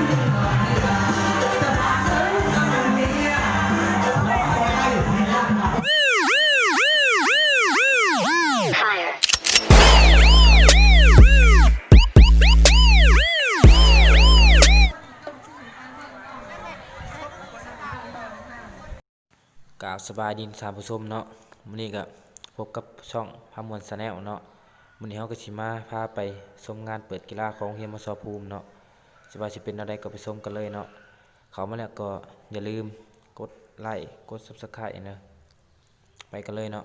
ກາບສະບາຍດີທ່ານຜູ້ຊົມເນາະ, ມື້ນີ້ກະພົບກັບຊ່ອງພາມ່ວນ Channel ເນາະ. ມື້ນີ້ເຮົາກະຊິມາພາໄປຊົມງານເປີດກິລາຂອງໂຮງຮຽນ ມສ ພູມເນາະ. ຊິວ່າຊິເປັນແນວໃດກະໄປຊົມກັນເລີຍເນາະ. ເຂົ້າມາແລ້ວກໍຢ່າລືມກົດໄລ້ ກົດ Subscribe ເດີ. ໄປກັນເລີຍເນາະ.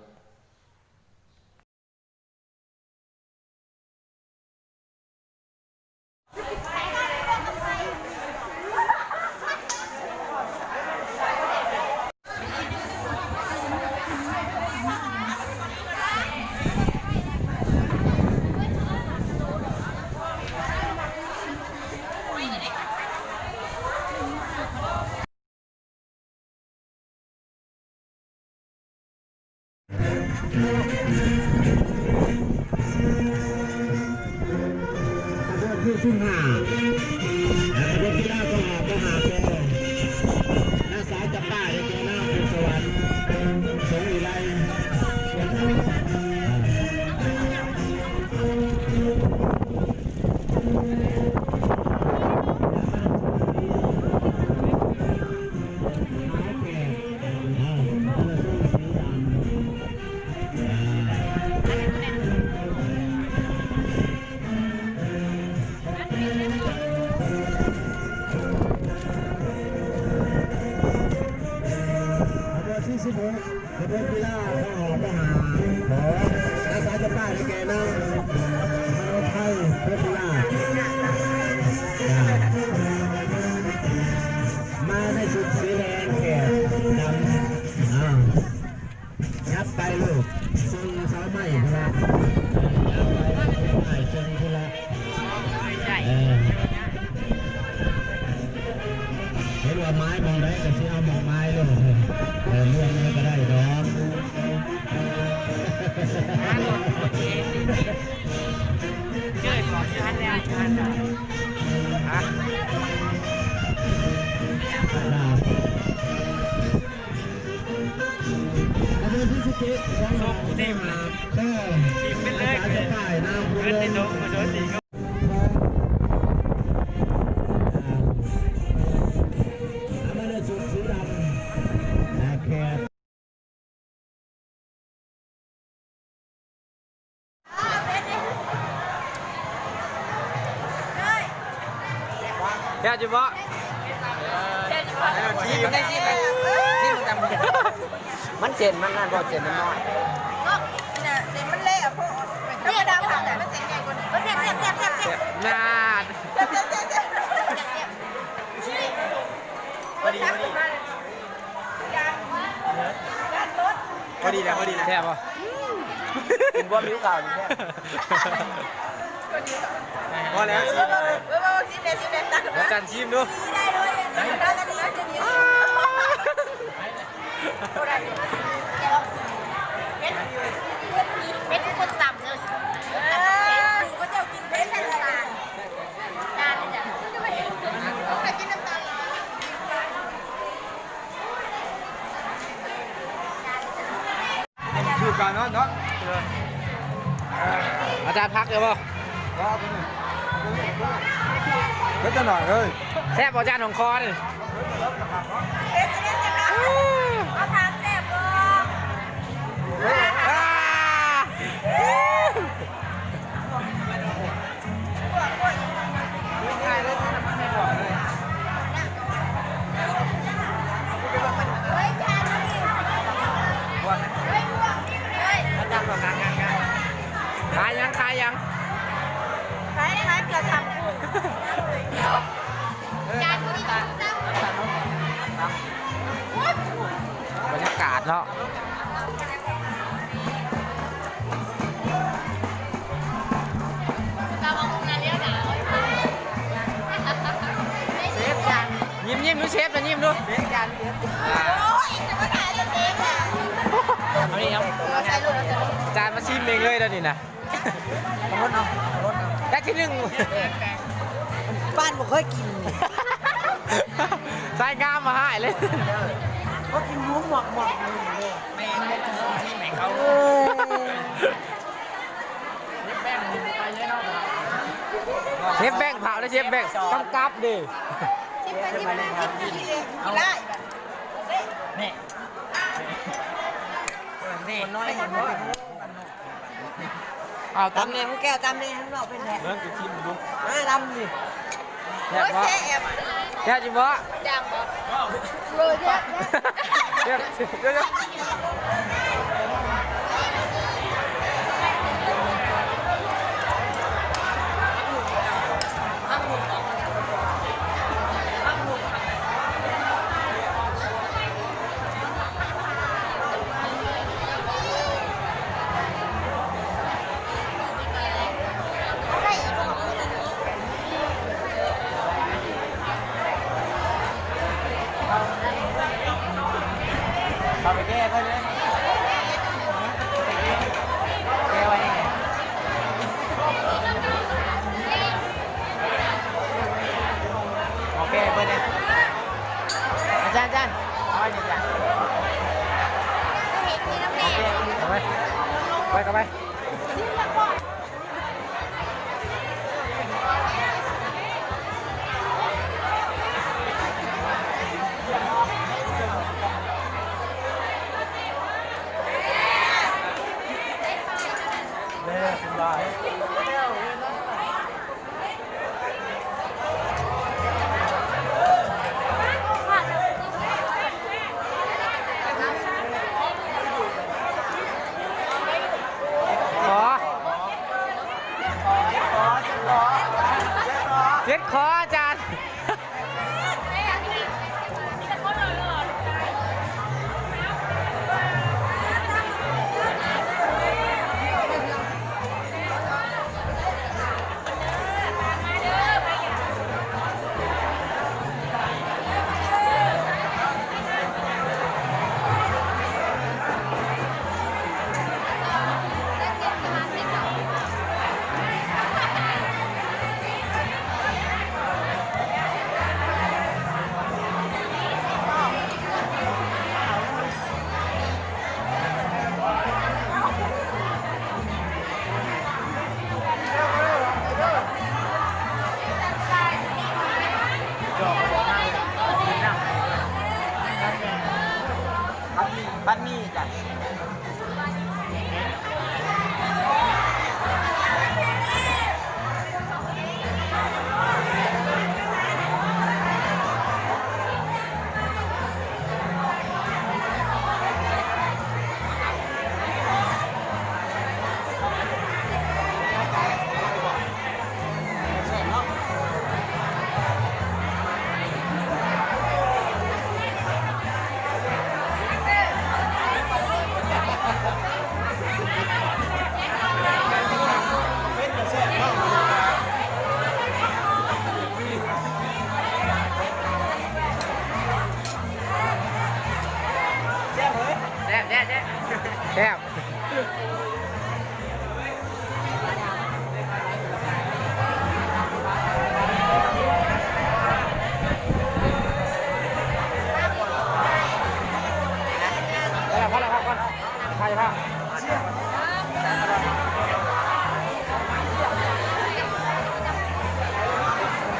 ຂະບວນທີສິບຫ້າ ຂະບວນກິລາ ກອງ ກອງ ນາງສາວຈຳປາ ເດັກນ້ອຍ ສະຫວັນ ສົງວິໄລ. ຂະບວນທີສິບຫົກ ຂະບວນກິລາ ຂອງ ຂອງ ຂອງ ອາສາຈະປ້າຍໄດ້ແກ່ນາງ ມະໂນໄທ ເພັດລາດ ມາໃນຊຸດສີແດງແກດດຳ. ອ່າ ຍັບໄປລູກ ເຊິ່ງເສົາໄມ້ພຸ້ນລະ ຍັບໄປ ເຊິ່ງພຸ້ນລະ. ເອີ ເຫັນວ່າໝາຍໝ່ອງໃດກະຊິເອົາໝ່ອງໝາຍໂລດ. ເອີ ລວມໃດກະໄດ້ດອກ. ສອບທີມ ທີມເປັນເລີຍ ເງິນໃນໂຕກະສົນອີກ. ແຊບຢູ່ບໍ່? ຊີມເບິ່ງ ຊີມເບິ່ງ ຊີມເບິ່ງ. ມັນເສັ້ນມັນນັ້ນບໍ່ ເສັ້ນມັນນ້ອຍ ເນາະ ເສັ້ນມັນເລະໂພດ. ທຳມະດາເຮົາແຫຼະ ມັນເສັ້ນໃຫຍ່ກວ່ານີ້. ແຊບ ແຊບ ແຊບ ແຊບ ນານ ແຊບ ແຊບ ແຊບ ແຊບ. ພໍດີ ພໍດີ ພໍດີແລ້ວ ພໍດີແລ້ວ. ແຊບບໍ່? ກິນບວມຫິວເຂົ້ານີ້ແຊບ. ພໍແລ້ວ ຊີມເລີຍ ຊີມເລີຍ ຕັກຂຶ້ນມາ. ຈັນຊີມດູ ໄດ້ເລີຍ ໄດ້ເລີຍ. ເປັນ ເປັນຄົນຕຳເດີ ຕຳເຜັດ ເຂົາເຈົ້າກິນເຜັດໃສ່ນ້ຳຕານ. ຄືການນັ້ນເນາະ ອາຈານ ພັກແລ້ວບໍ່? ພັກ ເຮັດຈັກໜ້ອຍເລີຍ. ແຊບບໍ່ ຈານຂອງຄໍນີ້? ເອົາຖາມແຊບບໍ່? ຂາຍຫຍັງ? ຂາຍຫຍັງ? ຂາຍ ຂາຍເກືອບສາມ ບັນຍາກາດເນາະ ຍິ້ມໆ ດູ ເຊຟນະ ຍິ້ມດູ. ຈານມາຊີມເອງເລີຍດຽວນີ້ນະ. ໄດ້ທີໜຶ່ງ ບ້ານບໍ່ເຄີຍກິນ. ສາຍງາມມາຫາຍເລີຍ ເຂົາກິນໝູໝອກໆ ແມ່ນ ໃຫ້ເຂົາ ເຊຟແບງເຜົາເດ້ ເຊຟແບງກຳກັບເດ້ ຊິໄປ ຊິໄປ ຊິໄປ ຂີ້ຮ້າຍບັດນີ້ ນີ້ ເອົາຕຳແດ່ ໝູແກ້ວຕຳແດ່ ຂ້າງນອກເປັນແທ້ ເບິ່ງ ຊິຊິມເບິ່ງ ເອີ ຕຳນີ້ ແຊບບໍ່ ໂອ້ຍ ແຊບ ແຊບຢູ່ບໍ່ ຈາງບໍ່ ເອີ ແຊບ ແຊບ ແຊບ ເດີເຂົ້າໄປແກ້ເພິ່ນເລີຍ ແກ້ໄວ້ນີ້ ເອົາແກ້ເພິ່ນເລີຍ ອາຈານ ອາຈານ ເອົາໄວ້ນີ້ ອາຈານ ເອົາແກ້ ເຂົ້າໄປ ໄປ ເຂົ້າໄປ. ຂໍ ເຈັດຂໍ ອາຈານ. ບັດນີ້ ບັດນີ້ຈ້ະ. ແຊບ ແຊບ ແຊບ ແຊບ. ພໍແລ້ວ ພໍແລ້ວ ພັກກ່ອນ ຖ່າຍພາບ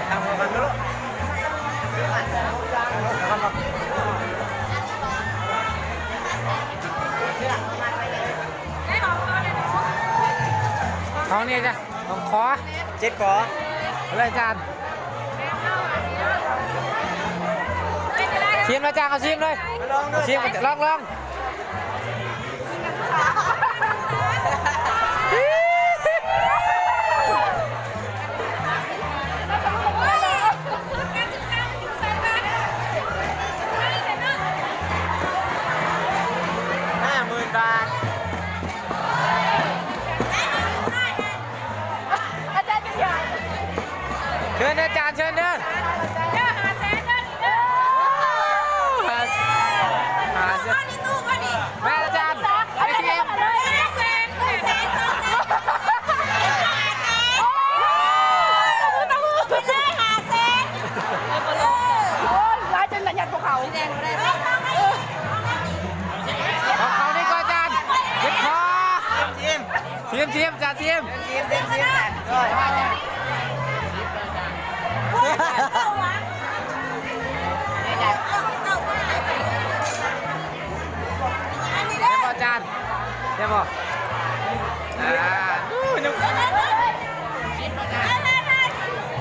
ທາງຫົວກັນເດີ. ເອົານີ້ຈ້ະ ຂອງຂໍ ເຈັດຂໍ ເອົາເລີຍອາຈານ ຊີມເລີຍອາຈານ ເອົາຊີມເລີຍ ລອງເດີ ຊີມ ລອງ ລອງ. ຫ້າໝື່ນບາດ. ອາຈານ ເຊີນເດີອາຈານ ເຊີນເດີ ເດີ ຫ້າແສນເດີ ເດີ ຫ້າ ຫ້າແສນ ແມ່ນອາຈານ ເອັມ ເອັມ ເອັມ ທີມ ທີມ ທີມ ທີມ ແຊບບໍ່ ອາຈານ? ແຊບບໍ່? ອ່າ ດູ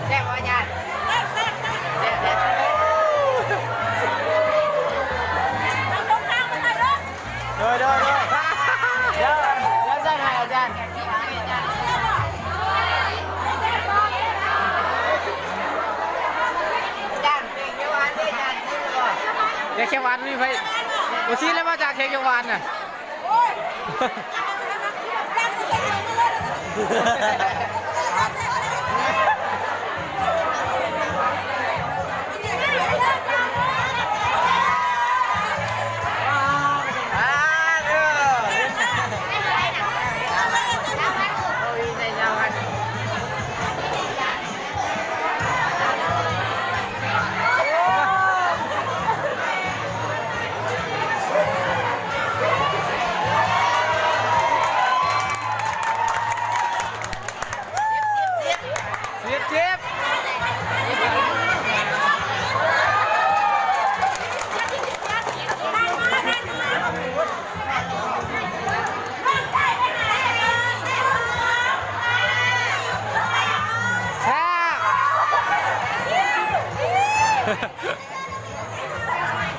ແຊບບໍ່ ອາຈານ? ແຊບ ແຊບ ໂດຍ ໂດຍ ໂດຍ ດຽວ ດຽວໃສ່ໃຫ້ອາຈານ ອາຈານ. ແກງຂຽວຫວານມີໃຜ ບໍ່ຊີແລ້ວ ມາຈາກແກງຂຽວຫວານນະ.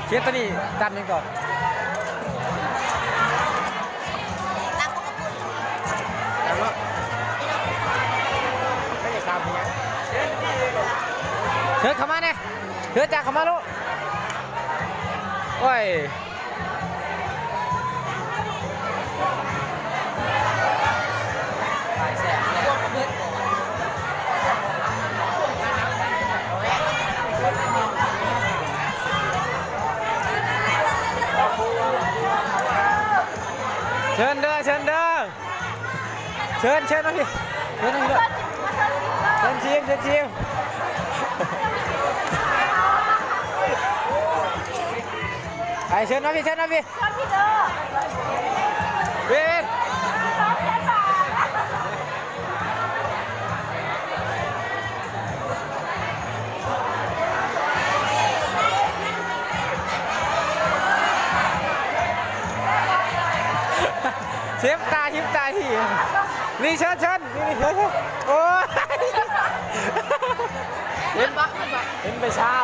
ເຊຟ ໂຕນີ້ຕຳຫຍັງເກາະ? ຕຳບັກກະປຸ້ນ ຕຳເນາະ ເຊີນເຂົ້າມາແດ່ ເຊີນຈາກເຂົ້າມາໂລດ ໂອ້ຍ. ເຊີນເດີ ເຊີນເດີ ເຊີນ ເຊີນມາພີ້ ເຊີນມາພີ້ເດີ ເຊີນທີມ ເຊີນທີມ ໄປ ເຊີນມາພີ້ ເຊີນມາພີ້. ເວນ ເຊຟຕາ ເຊຟຕາທີ່ ນີ້ ເຊີນ ເຊີນ ນີ້ ນີ້ ເຊີນ ໂອ້ຍ ເຫັນບໍ່ ເຫັນບໍ່ ເຫັນໄປຊາວ.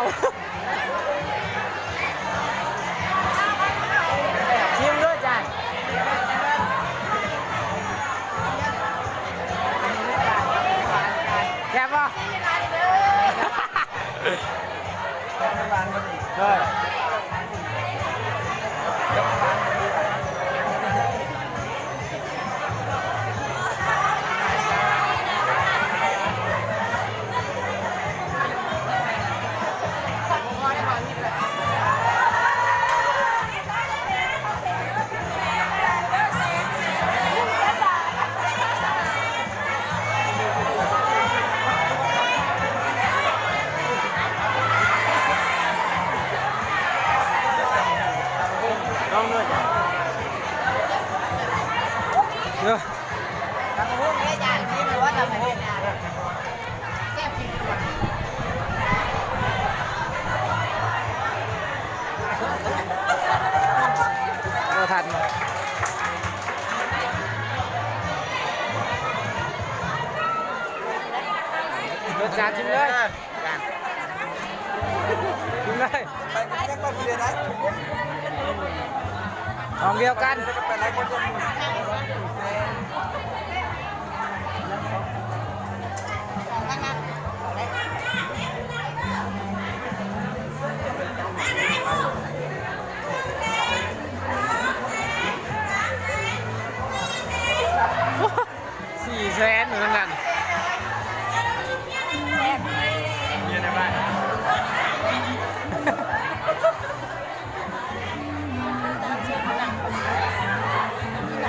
ຊີມເດີອາຈານ ແຊບບໍ່? ເອີ. ລອງເດີ. ຕຳບັກຫຸ່ງເດ້ອາຈານ ກິນຫຼືວ່າຕຳບັກຫຸ່ງ? ແຊບຈິງ. ບໍ່ທັນ. ລົດຈານ ຊິມເລີຍ. ກິນໄດ້ ຂອງດຽວກັນ. ສີ່ແສນຢູ່ນັ້ນ. ເ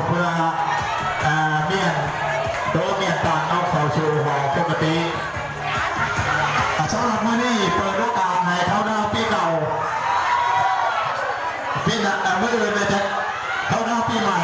ເພື່ອ ເອີ ມ້ຽນໂຕະມ້ຽນຕັ່ງເນາະ ເຂົ້າສູ່ຫ້ອງປົກກະຕິ. ສຳລັບມື້ນີ້ເປີດໂອກາດໃຫ້ເຂົ້າດາວປີເກົ່າ ປີໜ້າ ເອີ ມື້ອື່ນແລ້ວຈະເຂົ້າດາວປີໃໝ່.